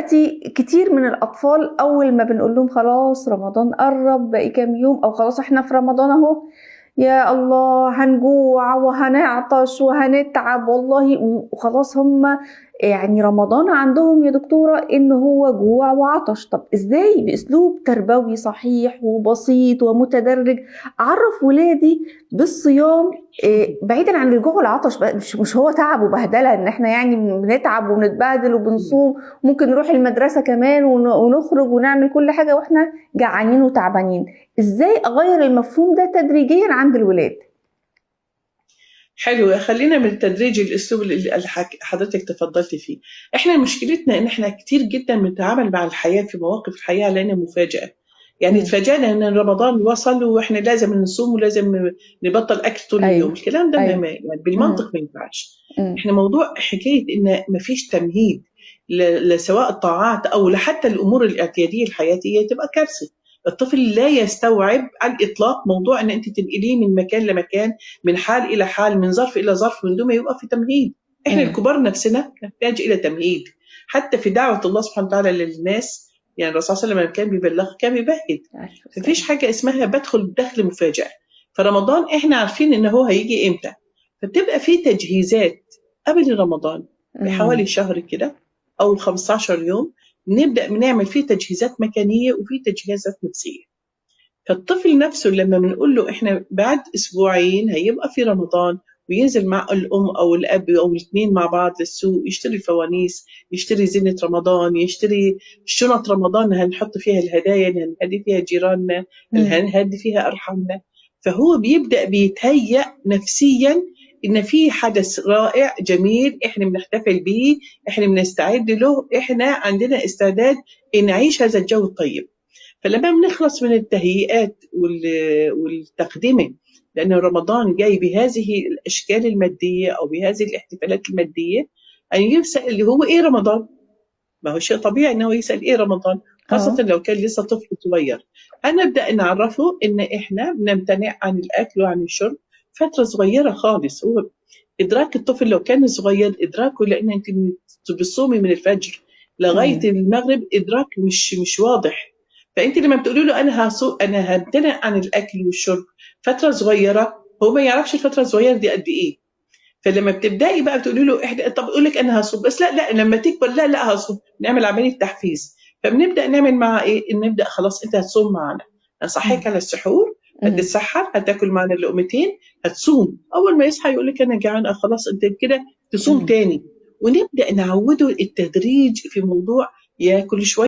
دلوقتي كتير من الأطفال أول ما بنقول لهم خلاص رمضان قرب، باقي كام يوم، أو خلاص احنا في رمضان أهو، يا الله هنجوع وهنعطش وهنتعب والله، وخلاص هم يعني رمضان عندهم يا دكتورة إن هو جوع وعطش. طب إزاي بأسلوب تربوي صحيح وبسيط ومتدرج أعرف ولادي بالصيام بعيدا عن الجوع والعطش؟ مش هو تعب وبهدلة إن إحنا يعني بنتعب ونتبهدل وبنصوم، ممكن نروح المدرسة كمان ونخرج ونعمل كل حاجة وإحنا جعانين وتعبانين. إزاي أغير المفهوم ده تدريجيا عند الولاد؟ حلو، خلينا من التدريج الاسلوب اللي حضرتك تفضلتي فيه. احنا مشكلتنا ان احنا كتير جدا بنتعامل مع الحياة في مواقف الحياة لانها مفاجاة. يعني اتفاجئنا ان رمضان وصل واحنا لازم نصوم ولازم نبطل اكل طول اليوم. الكلام ده يعني بالمنطق ما ينفعش. احنا موضوع حكاية ان ما فيش تمهيد لسواء الطاعات او لحتى الامور الاعتيادية الحياتية تبقى كارثة. الطفل لا يستوعب على الإطلاق موضوع أن أنت تنقليه من مكان لمكان، من حال إلى حال، من ظرف إلى ظرف، من دون ما يبقى في تمهيد. إحنا الكبار نفسنا نحتاج إلى تمهيد. حتى في دعوة الله سبحانه وتعالى للناس، يعني الرسول صلى الله عليه وسلم كان بيبلغ كان بيبهد. مفيش حاجة اسمها بدخل دخل مفاجأة. فرمضان إحنا عارفين إن هو هيجي إمتى، فبتبقى في تجهيزات قبل رمضان بحوالي شهر كده أو 15 يوم، نبدأ بنعمل فيه تجهيزات مكانية وفيه تجهيزات نفسية. فالطفل نفسه لما بنقول له إحنا بعد أسبوعين هيبقى في رمضان، وينزل مع الأم أو الأب أو الاثنين مع بعض للسوق، يشتري الفوانيس، يشتري زينة رمضان، يشتري شنط رمضان هنحط فيها الهدايا اللي هنهدي فيها جيراننا، اللي هنهدي فيها أرحامنا. فهو بيبدأ بيتهيأ نفسيا إن في حدث رائع جميل إحنا بنحتفل به، إحنا بنستعد له، إحنا عندنا استعداد إن نعيش هذا الجو الطيب. فلما بنخلص من التهيئات والتقدمة، لأن رمضان جاي بهذه الأشكال المادية أو بهذه الاحتفالات المادية، أن يسأل اللي هو إيه رمضان؟ ما هو شيء طبيعي إنه يسأل إيه رمضان، خاصة لو كان لسه طفل صغير. أنا أبدأ نعرفه إن إحنا بنمتنع عن الأكل وعن الشرب فترة صغيرة خالص. هو إدراك الطفل لو كان صغير إدراكه، لأن أنت بتصومي من الفجر لغاية المغرب، إدراك مش واضح. فأنت لما بتقولي له أنا همتنع عن الأكل والشرب فترة صغيرة، هو ما يعرفش الفترة الصغيرة دي قد إيه. فلما بتبدأي بقى بتقولي له إحنا، طب أقول لك أنا هصوم، بس لا لا لما تكبر لا هصوم، نعمل عملية تحفيز. فبنبدأ نعمل مع إيه؟ نبدأ خلاص أنت هتصوم معنا، هنصحيك على السحور، هتتسحر، هتاكل معنا اللقمتين، هتصوم. اول ما يصحى يقول لك انا جعان، خلاص انت كده تصوم تاني. ونبدا نعوده التدريج في موضوع ياكل شوية.